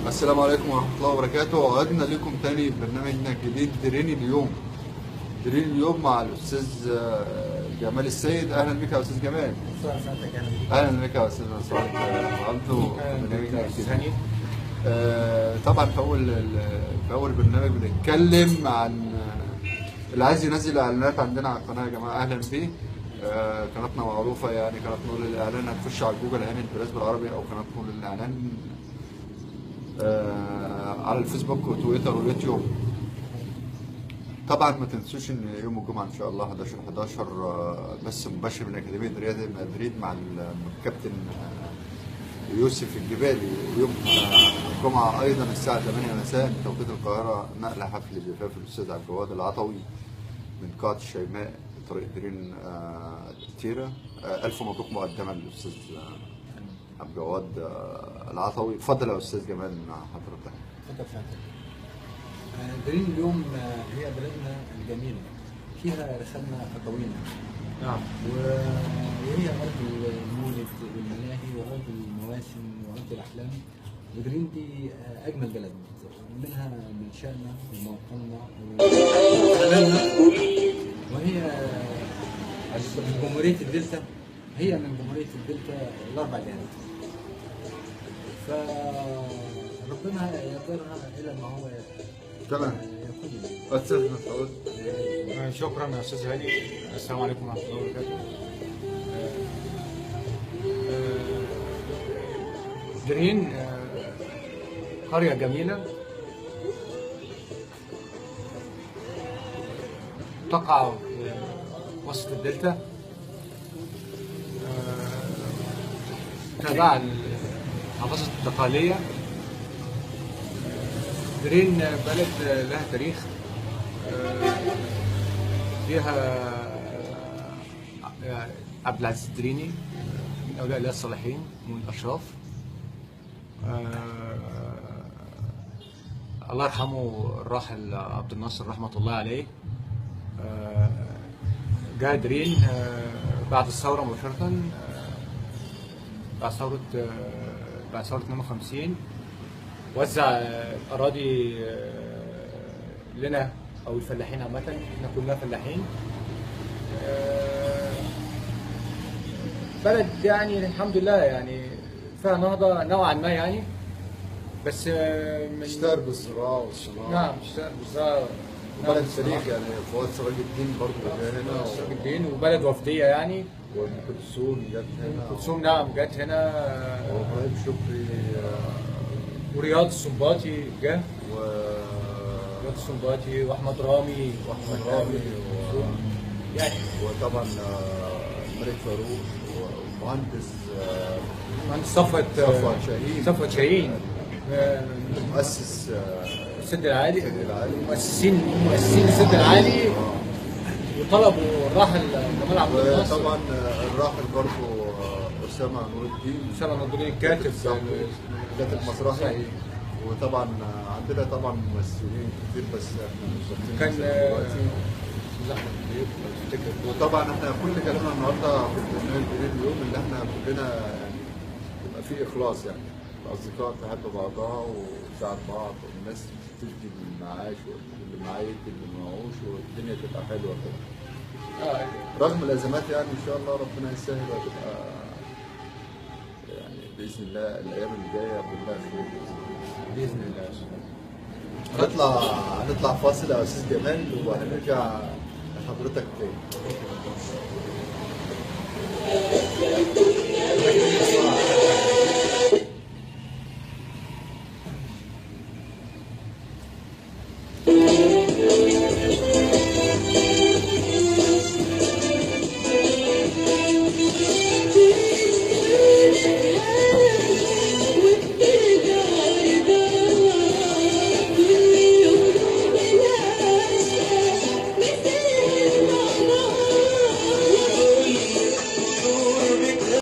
السلام عليكم ورحمة الله وبركاته. وعدنا لكم تاني برنامجنا الجديد درين اليوم. درين اليوم مع الأستاذ جمال السيد. أهلا بك يا أستاذ جمال. أهلا بك يا أستاذ مسعود عبده. برنامجنا الجديد. طبعا في أول برنامج بنتكلم عن اللي عايز ينزل إعلانات عندنا على القناة يا جماعة، أهلا بيه. قناتنا معروفة، يعني قناة نور للإعلان، هتخش على جوجل هاني البراز بالعربي أو قناة نور للإعلان على الفيسبوك وتويتر واليوتيوب. طبعا ما تنسوش ان يوم الجمعة ان شاء الله 11/11 بث مباشر من اكاديمية ريال مدريد مع الكابتن يوسف الجبالي. ويوم الجمعة ايضا الساعة 8 مساء بتوقيت القاهرة نقل حفل زفاف الاستاذ عبد الجواد العطوي من قاعة الشيماء طريق درين تيرا. الف مبروك مقدما للاستاذ عبد الجواد العطوي. اتفضل يا استاذ جمال مع حضرتك. اتفضل سعادتك. درين اليوم هي بلدنا الجميلة، فيها رسالنا الطويلة. نعم. وهي ارض المولد والملاهي وارض المواسم وارض الاحلام. ودرين دي اجمل بلد، منها منشأنا وموطننا وأهلنا، وهي جمهورية الدلتا، هي من جمهورية الدلتا الأربع جهات. فربنا يقدرها إلى ما هو تمام. يكون. أستاذ مسعود. شكرا يا أستاذ هاني. السلام عليكم ورحمة الله وبركاته. درين قرية جميلة تقع في وسط الدلتا، تابعة لمحافظة الدقهلية. درين بلد لها تاريخ، فيها عبد العزيز الدريني من أولياء الله الصالحين ومن الأشراف، الله يرحمه الراحل عبد الناصر رحمة الله عليه. جاء درين بعد الثورة مباشرة، بعد ثورة 52، وزع الأراضي لنا أو الفلاحين عامة، احنا كلنا فلاحين. بلد يعني الحمد لله يعني فيها نهضة نوعا ما يعني، بس اشتهر بالزراعة والصناعة. نعم اشتهر بالزراعة. بلد تاريخ يعني، فؤاد سراج الدين برضه جه هنا، سراج الدين، وبلد وفدية يعني، وأم كلثوم جت هنا. أم كلثوم نعم جت هنا، وإبراهيم شكري، ورياض السنباطي جه، ورياض السنباطي وأحمد رامي، يعني، وطبعا الملك فاروق، ومهندس صفوت شاهين، مؤسس السد العالي، مؤسسين السد العالي، وطلبوا الراحل جمال عبد الناصر. وطبعا الراحل برضه اسامة نور الدين، كاتب مسرحي. وطبعا عندنا طبعا ممثلين كتير، بس احنا مش ظابطين كان دلوقتي. وطبعا احنا كل كلامنا النهارده في برنامج درين اليوم اللي احنا كلنا يعني يبقى فيه اخلاص، يعني الاصدقاء تحب بعضها وتساعد بعض، والناس تدي المعاش واللي معاه يدي اللي معهوش، والدنيا تبقى حلوة كده. رغم الازمات يعني ان شاء الله ربنا يسهل وهتبقى يعني باذن الله الايام اللي جاية كلها خير باذن الله. هنطلع فاصل يا استاذ جمال وهنرجع لحضرتك تاني.